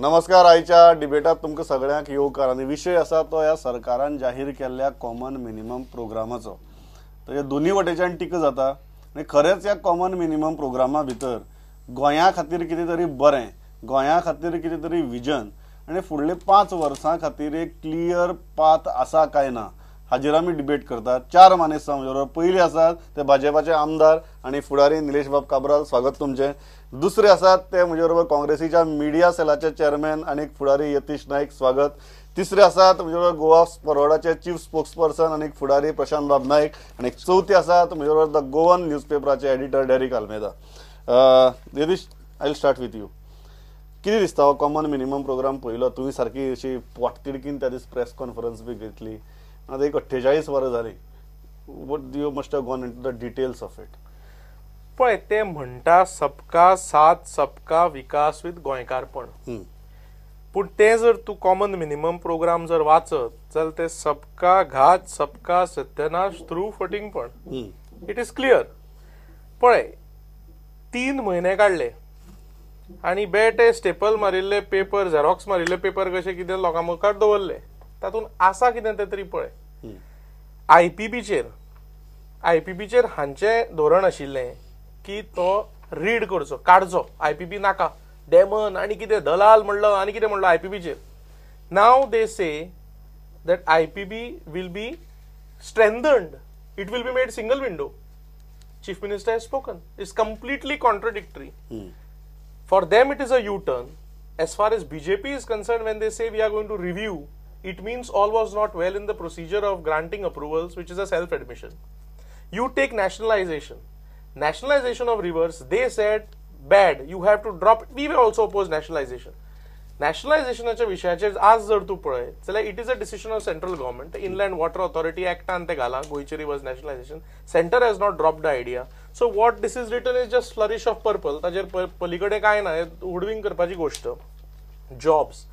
नमस्कार. आयच्या डिबेटात तुमकां सगळ्यांक येवकार आनी विशय आसा तो ह्या सरकारान जाहीर केल्ल्या कॉमन मिनिमम प्रोग्रामाचो. तर दोन्ही वटेच्यान टिका जाता आनी खरेंच ह्या कॉमन मिनिमम प्रोग्रामा भितर गोंया खातीर कितें तरी बरें, गोंया खातीर कितें तरी विजन आनी फुडले 5 वर्सां खातीर एक क्लियर पाथ आसा काय ना हाजेर आमी डिबेट करतात. 4 मानेस्त म्हजे बरोबर. पयले आसात ते भाजपाचे आमदार आनी फुडारी निलेश बाब काब्राल, स्वागत तुमचें. दुसरे आसात ते म्हजे बरोबर काँग्रेसीच्या मिडिया सेलाचे चेअरमॅन आनी फुडारी यतीश नायक, स्वागत. तिसरे आसात म्हजे बरोबर गोवा फॉरवर्डाचे चीफ स्पोक्सपर्सन आनी फुडारी प्रशांत बाब नायक आनी चवथे आसात म्हजे बरोबर the Goan न्यूजपेपराचे editor Derrick Almeida. Yatish, I will start with you. कितें दिसता हो कॉमन मिनिमम प्रोग्राम पळयलो तुवें, सारकी अशी पोटतिडकीन त्या दीस प्रेस कॉन्फरन्स बी घेतली, आतां एक 48 वरां जालीं. What you must have gone into the details of it. पळय, ते म्हणटा सबका साथ सबका विकास विथ गोंयकारपण, पूण ते जर तूं कॉमन मिनिमम प्रोग्राम जर वाचत जाल्यार ते सबका घात सबका सत्यानाश थ्रू फटींगपण. It is clear. पळय, 3 म्हयने काडले आनी बेटे स्टेपल मारिल्ले पेपर, झेरॉक्स मारिल्ले पेपर कशे कितें लोकां मुखार दवरले, तातूंत आसा कितें तें तरी पळय. आयपीबीचेर हांचें धोरण आशिल्लें की तो रीड करचो, काडचो, आयपीबी नाका, डेमन आनी कितें दलाल म्हणलो आनी कितें म्हणलो आयपीबीचेर. Now they say that IPB will be strengthened, it will be made single window. Chief minister has spoken. It's completely contradictory. For them it is a U-turn. As far as BJP is concerned, when they say we are going to review, it means all was not well in the procedure of granting approvals, which is a self-admission. You take nationalization. Nationalization of rivers, they said bad, you have to drop it. We will also oppose nationalization. Nationalizationaच्या विशयाचेर आज जर तूं पळय जाल्यार it is a decision of central government. Inland water authority ऍक्टान ते घालां गोंयचे rivers nationalisation. Centre has not drop the idea. So what this is written is just flourish of purple. ताजेर पलीकडे कांय ना, हुडविंग करपाची गोश्ट. जॉब्स,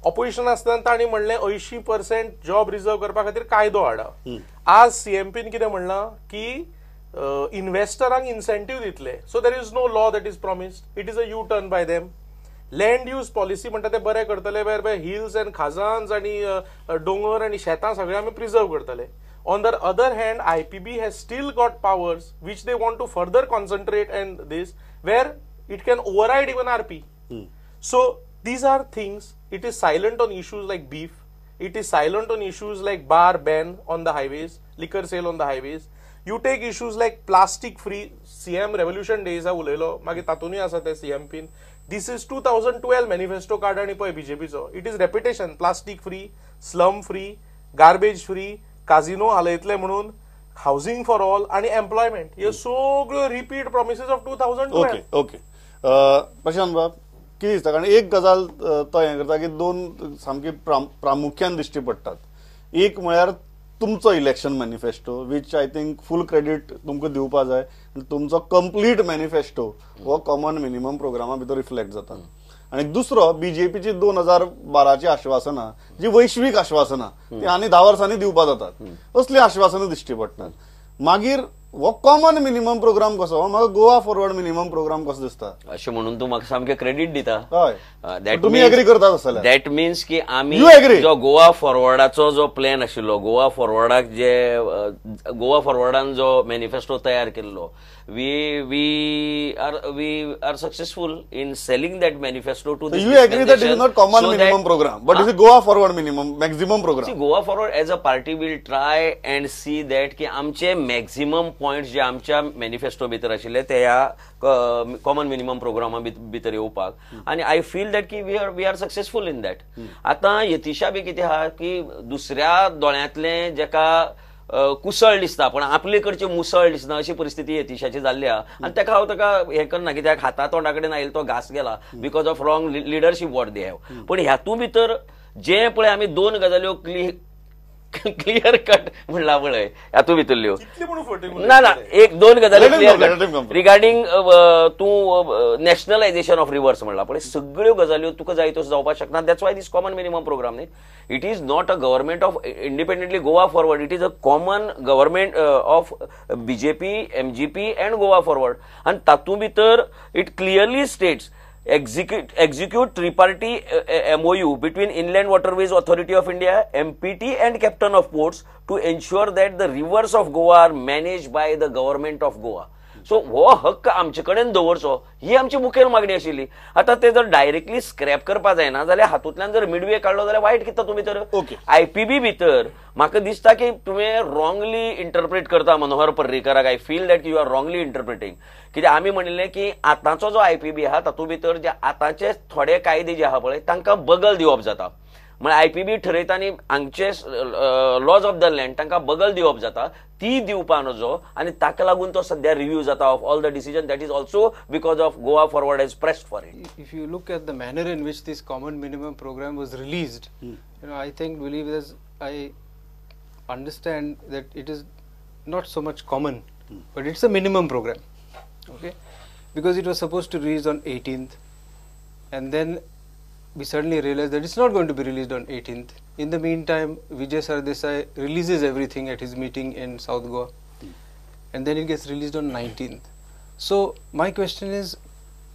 ऑपोजिशन आसतना तांणी म्हणलें 80% जॉब रिजर्व करपा खातीर कायदो हाडा. आज सीएमपीन कितें म्हणलां की इन्व्हेस्टरांक इन्सेंटीव दितले. So there is no law that is promised. It is a U turn by them. Land use policy म्हणटा ते बरें करतले, वेर बाय हिल्स अँड खाजान्स आनी दोंगर आनी शेतां सगळें आमी प्रिजर्व करतले. On the other hand, IPB has still got powers which they want to further concentrate and this where it can override even RP. So these are things. It is silent on issues like beef. It is silent on issues like bar ban on the highways, liquor sale on the highways. You take issues like plastic free. CM Revolution Days हा उलयलो, मागीर तातूंतय आसा ते सीएमपीन. This is 2012 manifesto card आनी पळय बीजेपीचो. It is repetition. Plastic free, slum free, garbage free, casino हालयतले म्हणून, housing for all आनी employment. ह्यो सगळ्यो repeat promises of 2012. Okay okay. Prashant बाब, कितें दिसता? कारण एक गजाल तो हें करता की दोन सामकी प्रामुख्यान दिश्टी पडटात. एक म्हळ्यार तुमचो election manifesto, which I think full credit तुमकां दिवपा जाय, आनी तुमचो कंप्लीट मॅनिफेस्टो हो कॉमन मिनिमम प्रोग्रामा भितर रिफ्लेक्ट जाता. आनी दुसरो बीजेपीची 2012ची आश्वासनां, जी वैश्वीक आश्वासनां ती आनी 10 वर्सांनी दिवपा जातात, असलीं आश्वासनां दिश्टी पडटात. मागीर हो कॉमन मिनिमम प्रोग्राम कसो म्हाका गोवा फॉरवर्ड मिनिमम प्रोग्राम कसो दिसता? अशें म्हणून तूं म्हाका सामकें क्रेडीट दिता. हय, तुमी एग्री करतात आसतले. That means की आमी जो गोवा फॉरवर्डाचो जो प्लॅन आशिल्लो, गोवा फॉरवर्डाक जे गोवा फॉरवर्डान जो मॅनिफेस्टो तयार केल्लो, we are successful in selling that manifesto to. You agree that is not common minimum program, but is Goa forward minimum maximum program. Goa forward as a party will try and see that की आमचे maximum points जे आमच्या manifesto भितर आशिल्ले ते ह्या common minimum प्रोग्रामा भितर येवपाक, आनी I feel that की we are successful in that. आतां यतीशा बी कितें आहा की दुसऱ्या दोळ्यांतलें जेका कुसळ दिसता पण आपले कडचे मुसळ दिसना अशी परिस्थिती यतीशाची जाल्ली आहा. आनी तेका हांव ताका हें करना कित्याक हाता तोंडा कडेन आयिल्लो तो घास गेला because of wrong leadership what they have. पण ह्यातून भितर जे पळय आमी दोन गजाल्यो क्लियर कट म्हणला पळय हातूंत भितरल्यो ना ना एक दोन गजाली क्लियर कट रिगार्डिंग तूं नॅशनलायझेशन ऑफ रिवर्स म्हणला पळय, सगळ्यो गजाल्यो तुका जाय तसो जावपाक शकना. That's why this common minimum programme न्ही, it is not a government of independently Goa forward, it is a common government of BJP, MGP and Goa forward. आनी तातूंत भितर it clearly states Execute tripartite MOU between Inland Waterways Authority of India, MPT and Captain of Ports to ensure that the rivers of Goa are managed by the government of Goa. So हो हक्क आमचे कडेन दवरचो ही आमची मुखेल मागणी आशिल्ली. आतां ते जर डायरेक्टली स्क्रॅप करपा जायना जाल्यार हातूंतल्यान जर मिडवे काडलो जाल्यार वायट कितें तुमी तर आयपीबी भितर म्हाका दिसता की तुवें रॉंगली इंटरप्रेट करता Manohar पर्रीकराक. I feel that you are wrongly interpreting. कित्याक आमी म्हणिल्लें की आतांचो जो आयपीबी आहा तातूंत भितर जे आतांचे थोडे कायदे जे आहा पळय तांकां बगल दिवप जाता. म्हळ्यार आयपीबी ठरयता आनी हांगचे लॉज ऑफ the land तांकां बगल दिवप जाता, ती दिवपा नजो आनी ताका लागून तो सद्या रिव्यू जाता of all the decision. That is also because of Goa Forward has pressed for it. If you look at the manner in which this common minimum program was released, you know, I think believe as I understand that it is not so much common, but it's a minimum program, okay, because it was supposed to release on 18th, and then we suddenly realized that it's not going to be released on 18th. In the meantime, Vijay Sardesai releases everything at his meeting in South Goa, and then it gets released on 19th. So my question is,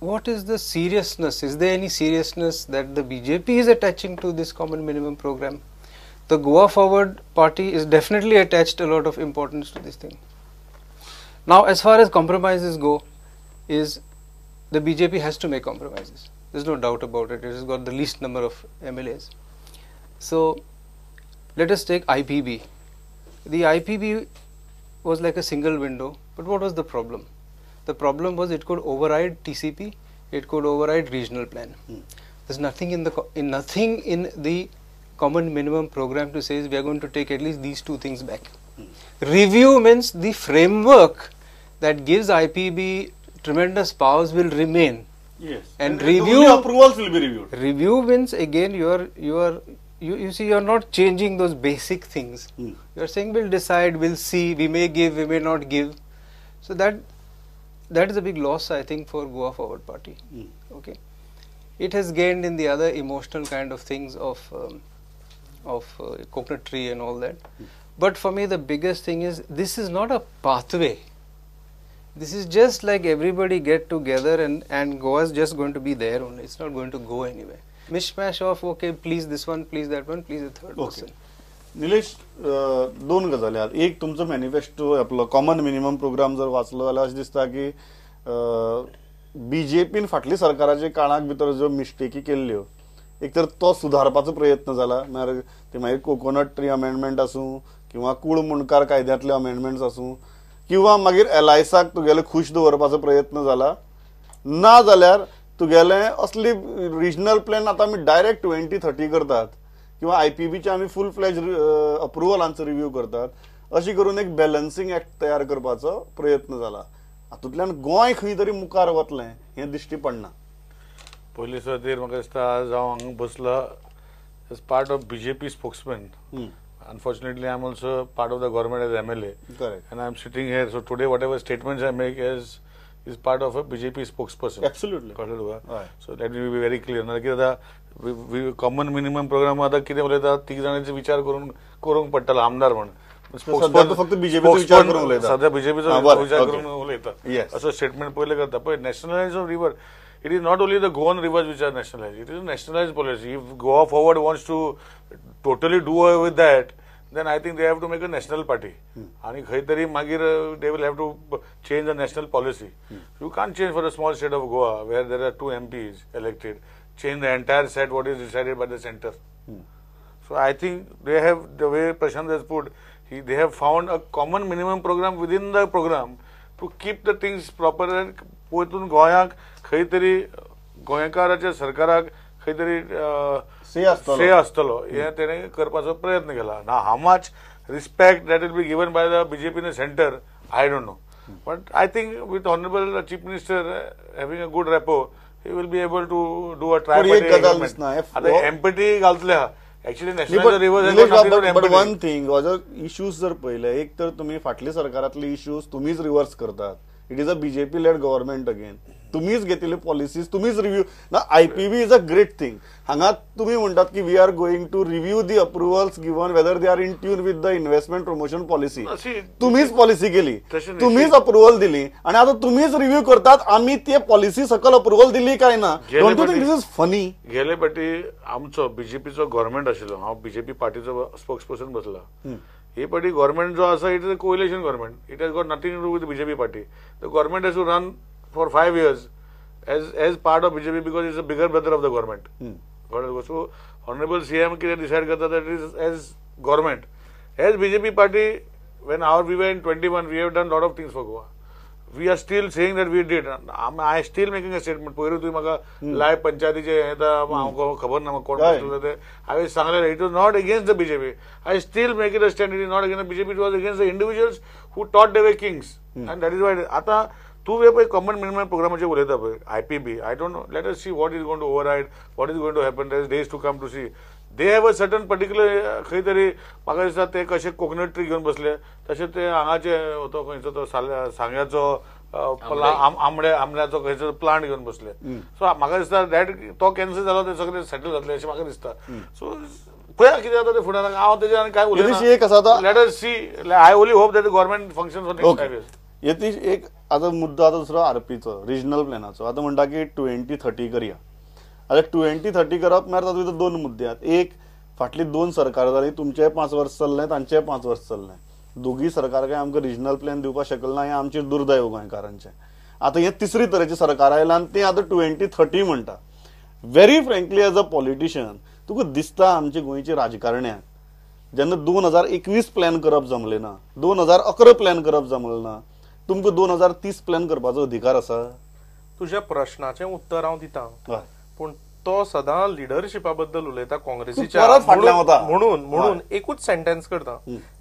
what is the seriousness? Is there any seriousness that the BJP is attaching to this common minimum program? The Goa Forward Party is definitely attached a lot of importance to this thing. Now, as far as compromises go, is the BJP has to make compromises. There's no doubt about it. It has got the least number of MLAs. So, let us take IPB. The IPB was like a single window, but what was the problem? The problem was it could override TCP, it could override regional plan. There's nothing in the the common minimum program to say is we are going to take at least these two things back. Review means the framework that gives IPB tremendous powers will remain. Yes. And review approvals will be reviewed. Review means again you see you are not changing those basic things. You are saying we'll decide, we'll see, we may give, we may not give. So that is a big loss, I think, for Goa Forward Party. Okay, it has gained in the other emotional kind of things of coconut tree and all that. But for me, the biggest thing is this is not a pathway. This is just like everybody get together and Goa is just going to be there only. It's not going to go anywhere. Mishmash of, okay, please this one, please that one, please the third person. Nilesh, दोन गजाली आहात. एक तुमचो manifesto आपलो common minimum programme जर वाचलो जाल्यार अशें दिसता की बीजेपीन फाटली सरकाराच्या काळाक भितर ज्यो मिस्टेकी केल्ल्यो एक तर तो सुधारपाचो प्रयत्न जाला, म्हळ्यार ते मागीर कोकोनट ट्री अमेंडमेंट आसूं किंवा कूळ मुंडकार कायद्यांतले अमेंडमेंट्स आसूं किंवा मागीर एलआयसाक तुगेले खूश दवरपाचो प्रयत्न जाला, ना जाल्यार तुगेले असली रिजनल प्लॅन आतां आमी डायरेक्ट 2030 करतात किंवा आयपीबीचे आमी फूल फ्लॅज अप्रुवलांचो रिव्यू करतात, अशी करून एक बॅलन्सिंग एक्ट तयार करपाचो प्रयत्न जाला. हातूंतल्यान गोंय खंय तरी मुखार वतलें हें दिश्टी पडना. पयलीं सुवातेर म्हाका दिसता आज हांव हांगा बसला as part of BJP spokesman. Unfortunately, I am also part of the government as MLA. Correct. And I am sitting here, so today whatever statements I make is part of a BJP spokesperson. Absolutely. Right. So let me be very clear. ना कितें आतां common minimum programme आतां कितें उलयता तीग जाणांचे विचार करून करूंक पडटलो आमदार म्हण. फक्त बीजेपीचो विचार करून उलयता, सध्या बीजेपीचो विचार करून उलयता असो स्टेटमेंट पयलें करता. पळय, nationalise of river, it is not only the Goan rivers which are nationalized, it is a nationalized policy. If Goa Forward wants to totally do away with that, then I think they have to make a national party. And खंय तरी मागीर they will have to change the national policy. You can't change for a small state of Goa where there are 2 MPs elected, change the entire set what is decided by the center. So I think they have, the way Prashant has put, they have found a common minimum program within the program to keep the things proper and पोतून गोंयाक खंय तरी गोंयकाराच्या सरकाराक खंय तरी से आसतलो हें तेणें करपाचो प्रयत्न केला. ना how much respect that will be given by the BJP in the centre, I don't know. But I think with honourable chief minister having a good rapport, he will be able to do a tripartite agreement. आतां empty घालतले actually national rivers. But one thing, issues जर पळयले, एक तर तुमी फाटल्या सरकारांतले issues तुमीच reverse करतात, It is a BJP led government again. तुमीच घेतिल्ले पॉलिसीज तुमीच रिव्यू ना. IPB is a great thing. हांगा तुमी म्हणटात की we are going to review the approvals given whether they are in tune with the investment promotion policy. तुमीच policy केली, तुमीच अप्रुव्हल दिली आणि आता तुमीच रिव्ह्यू करतात आम्ही ते पॉलिसी सकल अप्रुव्हल दिली काय ना. Don't you think this is funny? गेले पाटी आमचो बीजेपीचो गव्हर्मेंट आशिल्लो, हांव बीजेपी पार्टीचो स्पोक्स पर्सन बसला. हे पाटी गव्हर्मेंट जो आसा it is a coalition government. It has got nothing to do with BJP party. The government has to run for 5 years as part of BJP because it's a bigger brother of the government. So Honorable CM कितें decide करता that is as government. As BJP party, when we were in 21, we have done lot of things for Goa. We are still saying that we did. I still making a statement. पयरूय तुवें म्हाका live पंचायतीचे हें हांव खबर ना कोण बसलो ते हांवें सांगलें. It was not against the BJP. I still make it a stand. It is not against the BJP. It was against the individuals who thought they were kings. And that is why आतां तूं पळय common minimum प्रोग्रामाचेर उलयता पळय IPB. I don't know, let us see what is going to override, what is going to happen. There is days to come to see. They have a certain particular खंय तरी म्हाका दिसता ते कशे coconut tree घेवन बसले तशें ते हांगाचे तो खंयचो तो सांग्याचो आंबड्याचो खंयचो प्लांट घेवन बसले. सो म्हाका दिसता that तो कॅन्सल जालो ते सगळे सेटल जातले अशें म्हाका दिसता. सो पळया कितें जाता तें फुडाराक. हांव तेजेर आनी कांय उलयना. Let us see. I only hope that the government function for next 5 years. Yatish, एक आतां मुद्दो आतां दुसरो आरपीचो, रिजनल प्लॅनाचो. आतां म्हणटा की 2030 करया. आतां 2030 करप म्हळ्यार तातूंत भितर दोन मुद्दे आहात. एक, फाटली दोन सरकार जाली, तुमचें 5 वर्स चल्लें, तांचें 5 वर्स चल्लें. दोगी सरकार काय आमकां रिजनल प्लॅन दिवपाक शकलें ना, हें आमचें दुर्दैव गोंयकारांचें. आतां हें तिसरी तरेचें सरकार आयलां आनी तें आतां 2030 म्हणटा. Very frankly as a politician तुका दिसता आमचे गोंयचे राजकारण्यांक जेन्ना 2021 प्लॅन करप जमलें ना, 2011 प्लॅन करप जमलें ना, तुमकां 2030 प्लॅन करपाचो अधिकार आसा? तुज्या प्रश्नाचें उत्तर हांव दिता, पूण तो सदां लिडरशिपा बद्दल उलयता काँग्रेसीच्या, म्हणून म्हणून एकूच सेंटेन्स करता.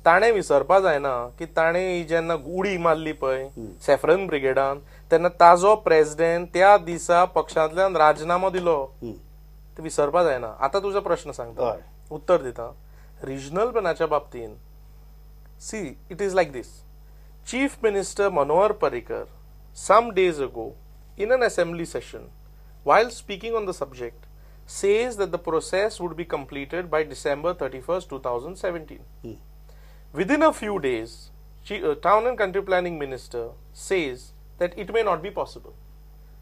ताणें विसरपा जायना की ताणें जेन्ना उडी मारली पळय सॅफ्रन ब्रिगेडान, तेन्ना ताजो प्रेसिडेंट त्या दिसा पक्षांतल्यान राजीनामो दिलो. ते विसरपा जायना. आतां तुजो प्रश्न सांगता, उत्तर दिता. रिजनल प्लॅनाच्या बाबतीन see it is like this. Chief Minister Manohar Parrikar some days ago in an assembly session while speaking on the subject says that the process would be completed by December 31st, 2017. Within a few days, Town and Country Planning Minister says that it may not be possible.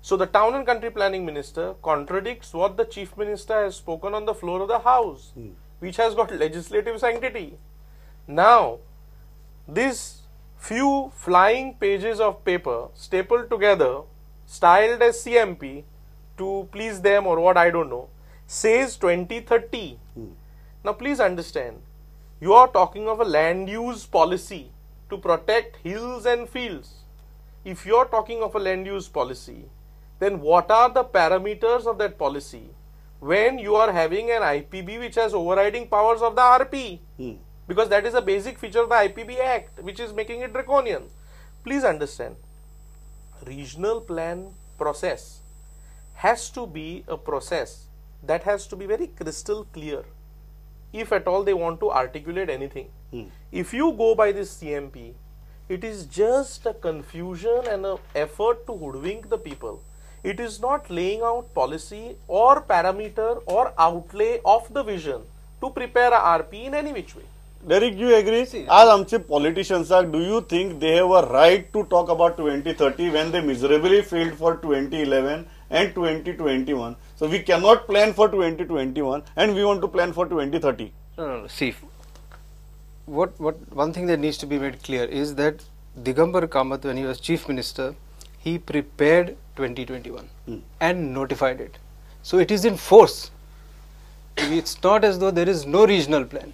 So the Town and Country Planning Minister contradicts what the Chief Minister has spoken on the floor of the House, which has got legislative sanctity. Now, this few flying pages of paper stapled together, styled as CMP to please them or what, I don't know, says 2030. Now please understand, you are talking of a land use policy to protect hills and fields. If you are talking of a land use policy, then what are the parameters of that policy when you are having an IPB which has overriding powers of the RP? Because that is a basic feature of the IPB Act, which is making it draconian. Please understand, regional plan process has to be a process that has to be very crystal clear, if at all they want to articulate anything. If you go by this CMP, it is just a confusion and an effort to hoodwink the people. It is not laying out policy or parameter or outlay of the vision to prepare a RP in any which way. Derek, you agree? As आमचे politicians are, do you think they have a right to talk about 2030 when they miserably failed for 2011 and 2021? So we cannot plan for 2021 and we want to plan for 2030. No, no, no. See, what one thing that needs to be made clear is that Digambar Kamath, when he was chief minister, he prepared 2021 and notified it. So it is in force. It's not as though there is no regional plan.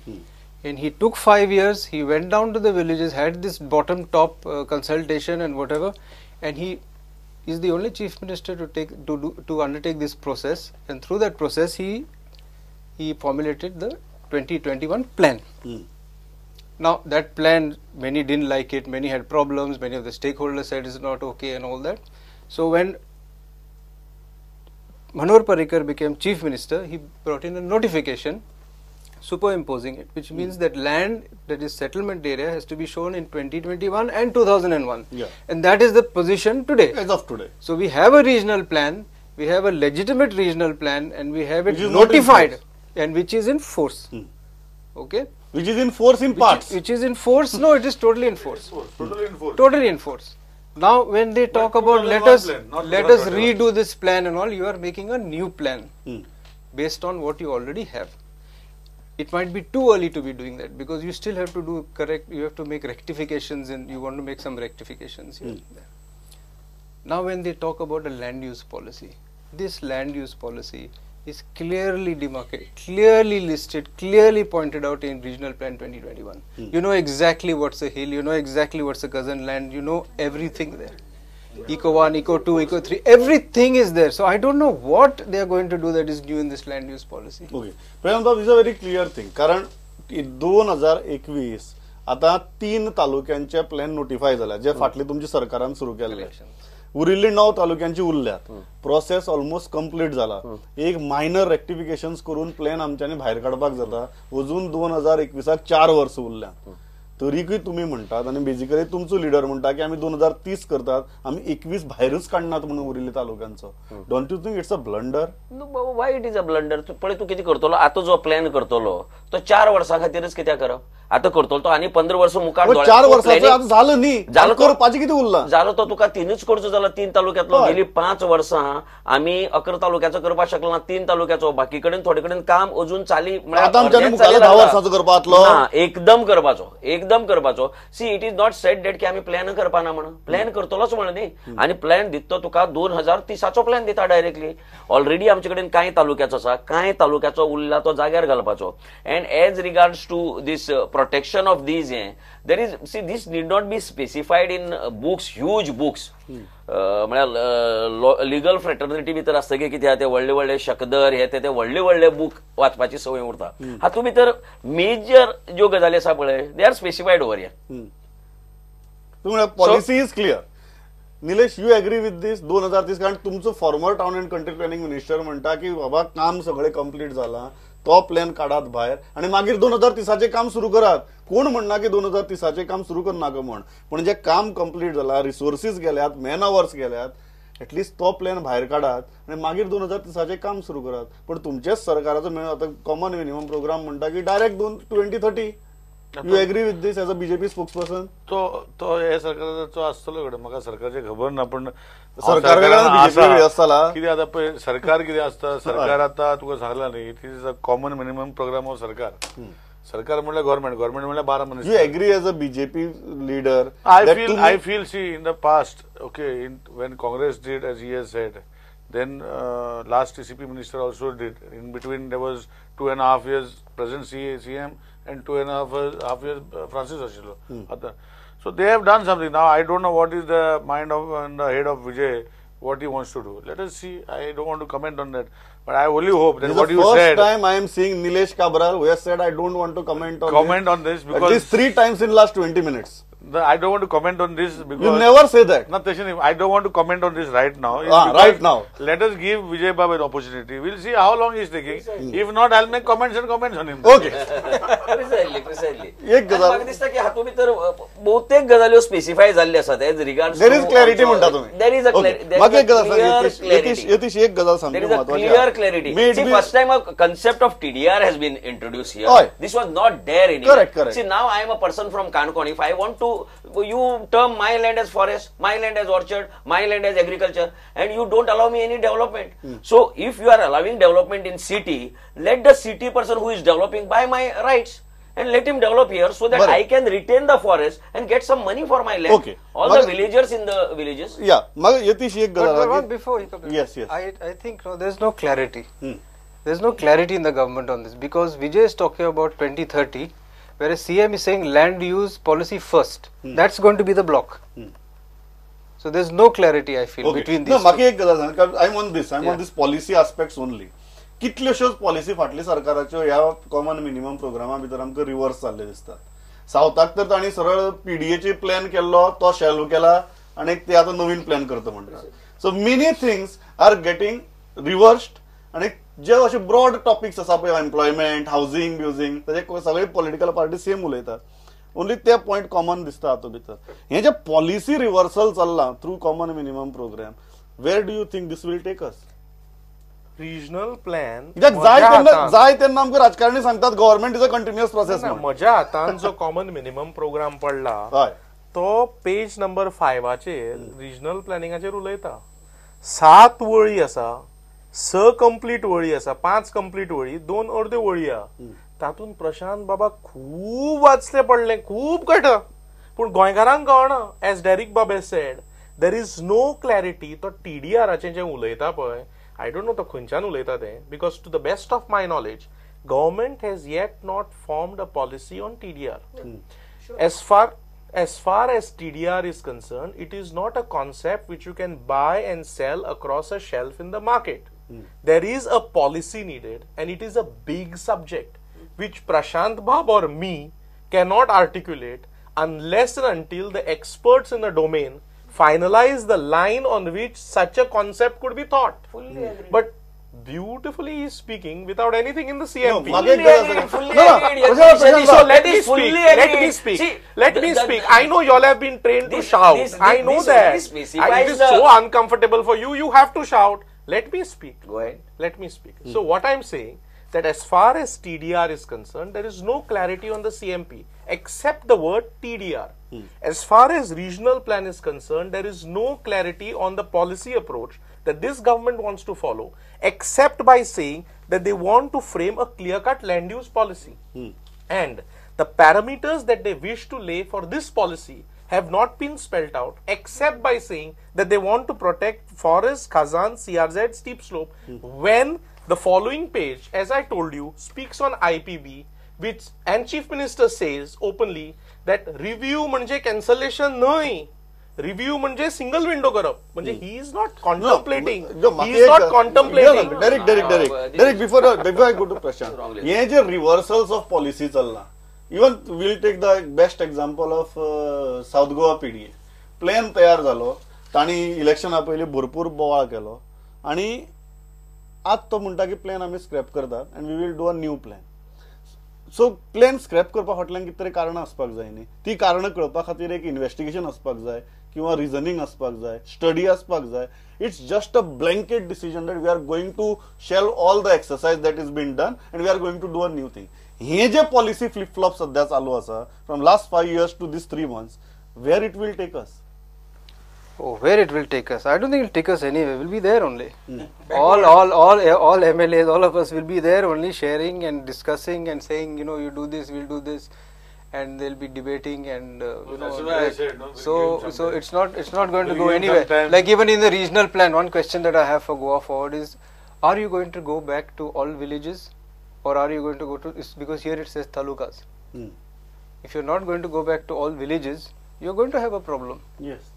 And he took 5 years, he went down to the villages, had this bottom top consultation and whatever, and he is the only chief minister to take to undertake this process, and through that process he formulated the 2021 plan. Now that plan, many didn't like it, many had problems, many of the stakeholders said it's not okay and all that. So when Manohar Parrikar became chief minister, he brought in a notification Superimposing it, which means that land that is settlement area has to be shown in 2021 and 2001. Yeah. And that is the position today. As of today. So we have a regional plan, we have a legitimate regional plan, and we have it Which is not in notified force. and which is in force. Okay? Which is in force in parts. Which is in force. No, it is totally in force. Totally in force. Totally in force. Now, when they talk about 2001 let us plan, not let us 2021. redo this plan and all, you are making a new plan based on what you already have. It might be too early to be doing that because you still have to do correct. You have to make rectifications, and you want to make some rectifications here and there. Now, when they talk about a land use policy, this land use policy is clearly demarcated, clearly listed, clearly pointed out in Regional Plan 2021. You know exactly what's a hill, you know exactly what's a cousin land, you know everything there. Eco 1, Eco 2, Eco 3, everything is there. So I don't know what they are going to do that is new in this land use policy. Okay, Prashant, is a very clear thing, कारण 2021 आता 3 तालुक्यांचे plan notify जाला जे फाटले तुमची सरकारान सुरू केल्ले, उरिल्ली 9 तालुक्यांची उरल्यात. प्रोसेस ऑलमोस्ट कंप्लीट जाला. एक मायनर रेक्टिफिकेशन करून प्लॅन आमच्यांनी भायर काडपाक जाता. अजून 2021 4 वर्सां उरल्यात, तरीकूय तुमी म्हणटात आनी बेजिकली तुमचो लिडर म्हणटा की आमी 2030 करतात, आमी 21 भायरूच काडनात म्हणून उरिल्ले तालुक्यांचो. Don't you think it's a blunder? Why it is a blunder? पळय तूं कितें करतलो आतां, जो प्लॅन करतलो तो 4 वर्सां खातीरच कित्याक करप? आतां करतलो तो आनी 15 वर्सां मुखार. 4 वर्सांचो आतां जालो न्ही, जालो करपाचें कितें उरलां? जालो तो तुका 3च करचो जालो 3 तालुक्यांतलो. गेली 5 वर्सां आमी 11 तालुक्याचो करपाक शकलो ना, 3 तालुक्याचो. बाकी कडेन थोडे कडेन काम अजून चाली. ना, एकदम करपाचो, एकदम करपाचो. See, it is not said that की आमी प्लॅन करपाना म्हणून. प्लॅन करतलोच म्हणून न्ही. आनी प्लॅन दिता तुका 2030 प्लॅन दिता डायरेक्टली. ऑलरेडी आमचे कडेन कांय तालुक्याचो आसा, कांय तालुक्याचो उरला तो जाग्यार घालपाचो. And as regards to this protection of these, there is, see, this need not be specified in books, huge books. म्हळ्यार लिगल फ्रेटर्निटी भितर आसता की कितें ते व्हडले व्हडले शकदर हे ते व्हडले व्हडले बूक वाचपाची संवय उरता. हातूंत भितर मेजर ज्यो गजाली आसा पळय, they are specified over here. Policy is clear. Nilesh, you agree with this 2030? कारण तुमचो former town and country planning minister म्हणटा की बाबा काम सगळें कंप्लीट जाला, तो प्लॅन काडात भायर आनी मागीर 2030 काम सुरू करात. कोण म्हणना की 2030 काम सुरू करनाका म्हण, पण जे काम कंप्लीट जाला, रिसोर्सीस गेल्यात, मॅन आवर्स गेल्यात, एटलिस्ट तो प्लॅन भायर काडात आनी मागीर 2030 काम सुरू करात. पण तुमचेच सरकाराचो आतां कॉमन मिनिमम प्रोग्राम म्हणटा की direct 2030. You agree with this as a BJP spokesperson? तो तो हे सरकाराचो आसतलो कडेन, म्हाका सरकारचें खबर ना, पण सरकार कितें आतां पळय सरकार कितें आसता, सरकार आतां तुका सांगला न्ही, it is a common minimum programme of सरकार. सरकार म्हणल्यार गव्हर्मेंट, गव्हर्मेंट म्हणल्यार 12 minister. You agree as a BJP leader? I feel see in the past, okay, when Congress did as he has said, then last TCP minister also did. In between there was 2.5 years present CM and 2.5 years Francis Ashilo. So they have done something. Now I don't know what is the mind of and the head of Vijay, what he wants to do. Let us see. I don't want to comment on that. But I only hope that what you said. First time I am seeing Nilesh Cabral who has said I don't want to comment on this because at least 3 times in last 20 minutes. I don't want to comment on this because you never say that. No, I don't want to comment on this right now. Right now. Let us give Vijay Babu an opportunity. We'll see how long he's taking. If not, I'll make comments and comments on him. Okay. Precisely, precisely. एक गजाल म्हाका दिसता की हातूंत भितर बहुतेक गजाल्यो specify जाल्ल्यो आसात as regards. There is clarity म्हणटा तुमी. There is a clarity. म्हाका एक गजाल सांग यतीश, एक गजाल सामकी महत्वाची. Clear clarity. See, first time a concept of TDR has been introduced here. This was not there anywhere. Correct, correct. See, now I am a person from Canacona. If I want to, you term my land as forest, my land as orchard, my land as agriculture, and you don't allow me any development. So, if you are allowing development in city, let the city person who is developing buy my rights and let him develop here so that I can retain the forest and get some money for my land. Okay. All the villagers in the villages. Yeah. Yatish, ek gazal. But before he comes, yes, yes. I think no, there's no clarity. There's no clarity in the government on this because Vijay is talking about 2030, whereas CM is saying land use policy first. That's going to be the block. So there's no clarity, I feel, between these. No, maki ek gazal. I'm on this. I'm on this policy aspects only. कितल्योश्योच policy फाटली सरकाराच्यो ह्या common minimum प्रोग्रामा भितर आमकां reverse जाल्ले दिसतात. सावथाक तर तांणी सरळ पीडीएचे प्लॅन केल्लो तो शेल्व केला आनी ते आतां नवीन प्लॅन करता म्हणटात. So many things are getting reversed आनी जे अशे ब्रॉड टॉपिक्स आसा पळय, एम्प्लॉयमेंट, हावजींग ब्युजींग, ताजे सगळे पॉलिटिकल पार्टी सेम उलयतात. ओनली ते पॉयंट कॉमन दिसता हातूंत भितर. हे जे पॉलिसी रिव्हर्सल चल्लां through common minimum programme, where do you think this will take us? Regional plan कित्याक जाय तेन्ना आमकां राजकारणी सांगतात government is a continuous process. म्हज्या हातान जो कॉमन मिनिमम प्रोग्राम पडला हय तो पेज नंबर 5 रिजनल प्लॅनिंगाचेर उलयता. 7 वळी आसा, 6 कंप्लीट वळी आसा, 5 कंप्लीट वळी, 2 अर्द्यो वळी आहा. तातूंत प्रशांत बाबा खूब वाचले पडले, खूब कळटा, पूण गोंयकारांक कळना. एज डेरिक बाब said, there is no clarity. तो टीडीआराचें जें उलयता पळय, I don't know तो खंयच्यान उलयता तें, because to the best of my knowledge government has yet not formed a policy on TDR. As far as TDR is concerned, it is not a concept which you can buy and sell across a shelf in the market. There is a policy needed, and it is a big subject which Prashant Bab or me cannot articulate unless and until the experts in the domain finalize the line on which such a concept could be thought. Fully agree. But beautifully he is speaking without anything in the CMP. No, Fully agreed, fully agreed. Prashant So Bab, let me Fully speak. agreed. Let me speak. See, Let me speak. I know you all have been trained to shout. I know this that. only specifies It is so uncomfortable for you. You have to shout. Let me speak. Go ahead. Let me speak. So what I am saying, that as far as TDR is concerned, there is no clarity on the CMP except the word TDR. As far as regional plan is concerned, there is no clarity on the policy approach that this government wants to follow, except by saying that they want to frame a clear-cut land use policy. And the parameters that they wish to lay for this policy have not been spelled out, except by saying that they want to protect forests, Khazan, CRZ, steep slope, when the following page, as I told you, speaks on IPB, which and Chief Minister says openly that review म्हणजे cancellation न्हय, review म्हणजे single window करप. म्हणजे he is not contemplating, he is not contemplating. Derek, Derek, Derek, Derek, before I go to Prashant, Wrongly. हे जे रिव्हर्सल्स of policy चल्ला, even we'll take the best example of South Goa PDA plan. तयार जालो, तांणी इलेक्शना पयलीं भरपूर बोवाळ केलो आनी आज तो म्हणटा की प्लॅन आमी स्क्रॅप करतात and we will do a new plan. So plan scrap करपा फाटल्यान कितें तरी कारणां आसपाक जाय न्ही. ती कारणां कळपा खातीर एक इन्व्हेस्टिगेशन आसपाक जाय किंवा रिजनींग आसपाक जाय, स्टडी आसपाक जाय. It's just a blanket decision that we are going to shelve all the exercise that is been done and we are going to do a new thing. हे जे पॉलिसी फ्लिप फ्लॉप सध्या चालू आसा from last 5 years to this 3 months, where it will take us? Oh, where it will take us? I don't think it will take us anywhere. We'll be there only. All MLAs, all of us will be there only, sharing and discussing and saying, you do this, we'll do this, and they'll be debating and you know. That's why I said, no, we'll so, give him some so time. it's not going to We'll go give him some anywhere. time. Like even in the regional plan, one question that I have for Goa Forward is, are you going to go back to all villages, or are you going to go to? It's because here it says talukas. If you're not going to go back to all villages, you're going to have a problem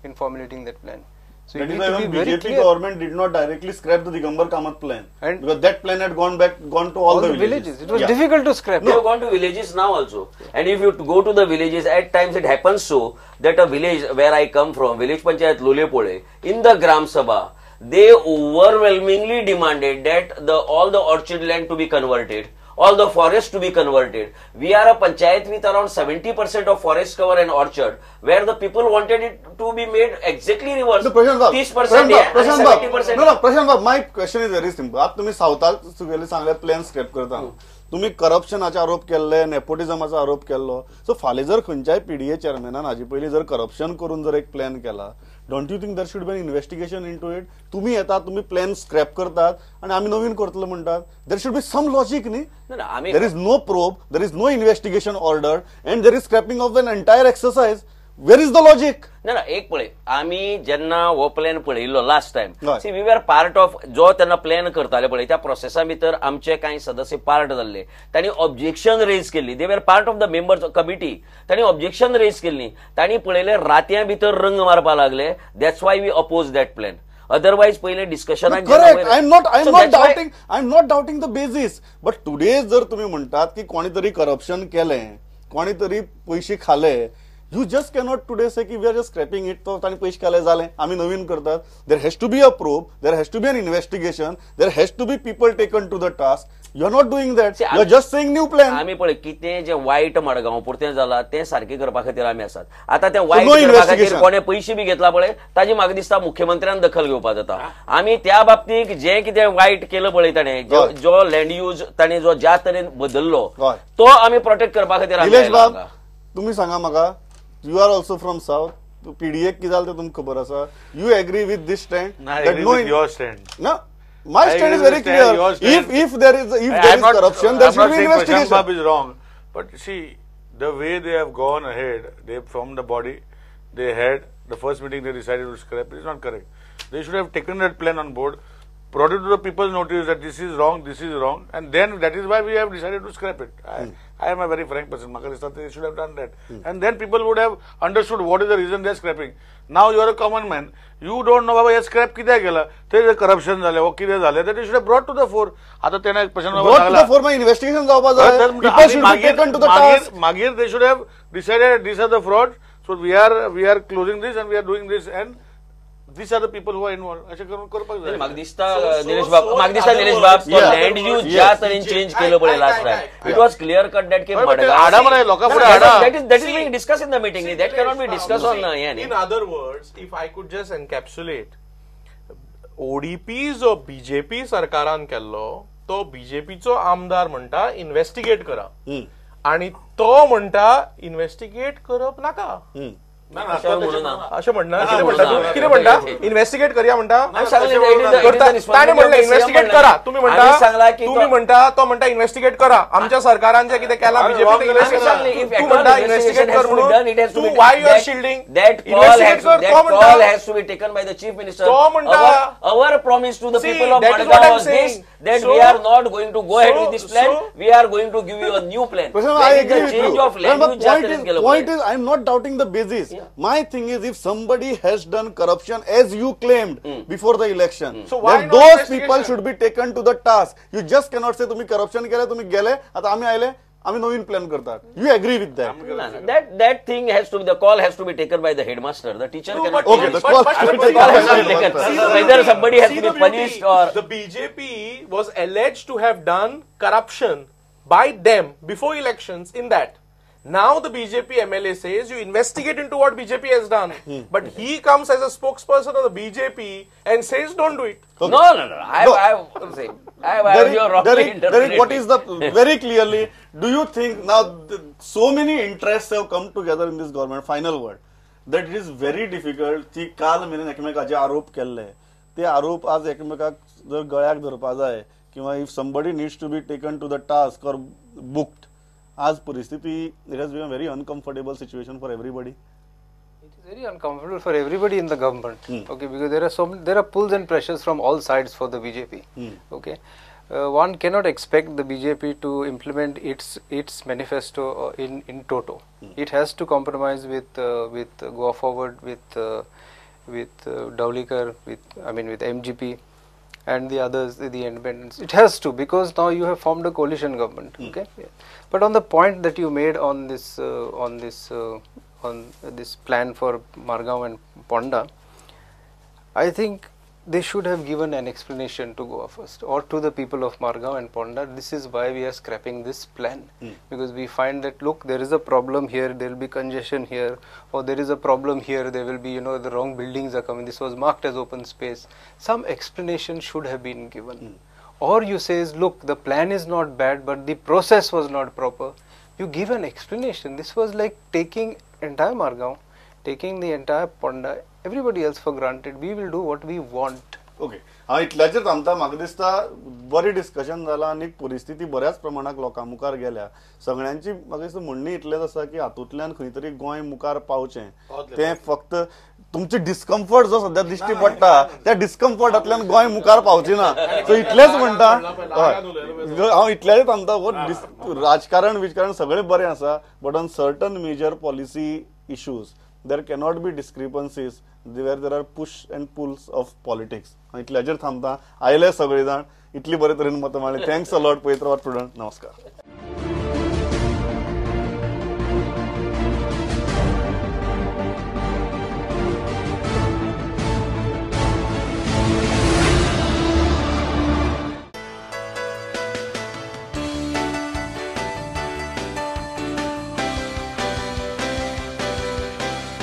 in formulating that plan. So That you is need why to even be very BJP clear. Government did not directly scrap the Digambar Kamat plan. And- because that plan had gone back, gone to all the villages. It was difficult to scrap. They have gone to villages now also. And if you go to the villages, at times it happens so that a village where I come from, village panchayat Lolepole, in the Gram Sabha, they overwhelmingly demanded that the all the orchard land to be converted, all the forest to be converted. We are a panchayat with around 70% of forest cover and orchard, where the people wanted it to be made exactly reverse. No, Prashant Bab, 30% Prashant Bab, हे आणि Prashant Bab, 70% no, no, Prashant Bab, my question is very simple. आता तुम्ही सावथाक तुगेले सांगले plan scrap करता, तुम्ही करप्शनाचे आरोप केल्ले, नेपोटिझमाचो आरोप केल्लो. सो फाल्यां जर खंयच्याय पीडीए चेअरमॅनान हाजे पयलीं जर करप्शन करून जर एक प्लॅन केला, don't you think there should be an investigation into it? तुम्ही येतात, तुम्ही प्लॅन स्क्रॅप करतात आणि आमी नवीन करतले म्हणटात. There should be some logic न्ही? No, no, आमी There is no probe, there is no investigation ordered, and there is scrapping of an entire exercise. Where is the logic? ना ना, एक पळय, आमी जेन्ना हो प्लॅन पळयल्लो लास्ट टायम, हय. See, we were part of जो तेन्ना प्लॅन करताले पळय, त्या प्रोसेसा भितर आमचे कांय सदस्य पार्ट जाल्ले. तांणी ऑब्जेक्शन रेज केल्ली. They were part of the members committee. तांणी ऑब्जेक्शन रेज केल्ली. तांणी पळयलें, रातयां भितर रंग मारपा लागले. That's why we oppose that plan. Otherwise पयले डिस्कशनाक Correct. I am not doubting, I am not doubting the basis, but today जर तुम्ही म्हणटात की कोणी तरी करप्शन केलें, कोणी तरी पयशे खाले, You just cannot today say की we are just scrapping it. तो तांणी पयशे खाले जालें, आमी नवीन करतात. There has to be a probe, there has to be an investigation, there has to be people taken to the task. You are not doing that, you are just saying new plan. आमी पळय कितें जें वायट मडगांव पुरतें जालां तें सारकें करपा खातीर आमी आसात. आतां तें वायट करपा खातीर कोणें पयशे बी घेतला पळय ताजी म्हाका दिसता मुख्यमंत्र्यान दखल घेवपा जाता. आमी त्या बाबतीक जें कितें वायट केलं पळय ताणें, जो लँड यूज ताणें जो ज्या तरेन बदललो तो आमी प्रोटेक्ट करपा खातीर. निलेश बाब, तुमी सांगा म्हाका, you are also from south, PDA कितें जालें तें तुमकां खबर आसा. You agree with this stand? I agree with your stand. ना, my stand is very clear. If there is corruption, there should be investigation. Prashant Bab is wrong, but see the way they have gone ahead, they formed the body, they had the first meeting, they decided to scrap. It is not correct. They should have taken that plan on board, brought it to the people's notice that this is wrong, and then that is why we have decided to scrap it. I am a very frank person. They should have done that. And then people would have understood what is the reason they are scrapping. Now you are a common man. You don't know, Baba, scrap कित्याक केला, ते corruption जालें वो कितें जालें, that you should have brought to the fore. आतां तेणें प्रश्न brought to the fore, मागीर investigation जावपा जाय. People should be taken to the task. मागीर they should have decided these are the frauds, so we are closing this and we are doing this, and these are the people who are involved. अशें करून करपाक जाय. म्हाका दिसता निलेश बाब, म्हाका दिसता निलेश बाब, तो लँड यूज ज्या तरेन चेंज केलो पळय last time, it was clear cut that की आडा मरे लोकां फुडें आडा. That is being discuss in the meeting, that cannot be discuss on हें. In other words, if I could just encapsulate, ODP जो बीजेपी सरकारान केल्लो तो बीजेपीचो आमदार म्हणटा इन्व्हेस्टिगेट करा, आनी तो म्हणटा इन्व्हेस्टिगेट करप नाका. अशें म्हणना, कितें म्हणटा, इन्व्हेस्टिगेट करया म्हणटा. ताणें म्हणलें इन्व्हेस्टिगेट करा, तुमी म्हणटा, तुमी म्हणटा, तो म्हणटा इन्व्हेस्टिगेट करा. आमच्या सरकारान जें कितें केलां बीजेपी, तूं म्हणटा इन्व्हेस्टिगेट कर म्हणून, तूं why you are shielding? Investigate कर. तो म्हणटा has to be taken by the chief minister. तो म्हणटा our promise to the people of Madgaon was this, that we are not going to go ahead with this plan, we are going to give you a new plan. I agree with you. Point is, I am not doubting the basis. My thing is, if somebody has done corruption as you claimed before the election, so why then those people should be taken to the task. You just cannot say तुम्ही corruption केले, तुम्ही गेले, आता आम्ही आयले, आम्ही नवीन plan करतात. You agree with that? That thing has to be, the call has to be taken by the headmaster. The teacher cannot. Okay, the call has to be taken. Whether somebody has to be punished or the BJP was alleged to have done corruption by them before elections in that. Now the BJP MLA says you investigate into what BJP has done. But he comes as a spokesperson of the BJP and says don't do it. Okay. No. I you're wrongly interpreted. What is the, very clearly, do you think now so many interests have come together in this government, final word, that it is very difficult की काल मेरेन एकमेकाचे आरोप केल्ले ते आरोप आज एकमेकाक जर गळ्याक धरपा जाय किंवा if somebody needs to be taken to the task or booked, आज परिस्थिती, it has been a very uncomfortable situation for everybody. It is very uncomfortable for everybody in the government. Okay, because there are pulls and pressures from all sides for the BJP. Okay, one cannot expect the BJP to implement its manifesto in toto. It has to compromise with Goa Forward, with Dhavalikar, with MGP and the others, the independents. It has to, because now you have formed a coalition government. Okay, but on the point that you made on this on this plan for Margao and Ponda, I think they should have given an explanation to Goa First or to the people of Margao and Ponda. This is why we are scrapping this plan, because we find that, look, there is a problem here, there will be congestion here, or there is a problem here, there will be, the wrong buildings are coming, this was marked as open space. Some explanation should have been given. Or you say, look, the plan is not bad, but the process was not proper. You give an explanation. This was like taking entire Margao, taking the entire Ponda, everybody else for granted. We will do what we want. Okay, हांव इतल्याचेर थांबता. म्हाका दिसता बरी discussion जालां आनी परिस्थिती बऱ्याच प्रमाणात लोकां मुखार गेल्या. सगळ्यांची म्हाका दिसता म्हणणी इतलेंच आसा की हातूंतल्यान खंय तरी गोंय मुखार पावचें, तें फक्त तुमचे डिस्कम्फर्ट जो सद्या दिश्टी पडटा त्या डिस्कम्फर्टांतल्यान गोंय मुखार पावचें ना. सो इतलेंच म्हणटा, हय, हांव इतल्याचेर थांबता. हो राजकारण विजकारण सगळें बरें आसा, but on certain major policy issues there cannot be discrepancies where there are push and pulls of politics. इतल्याचेर थांबता. आयले सगळे जाण, इतली बरे तरेन मतां मांडली. Thanks a lot. पळयत रावात प्रुडंट. नमस्कार.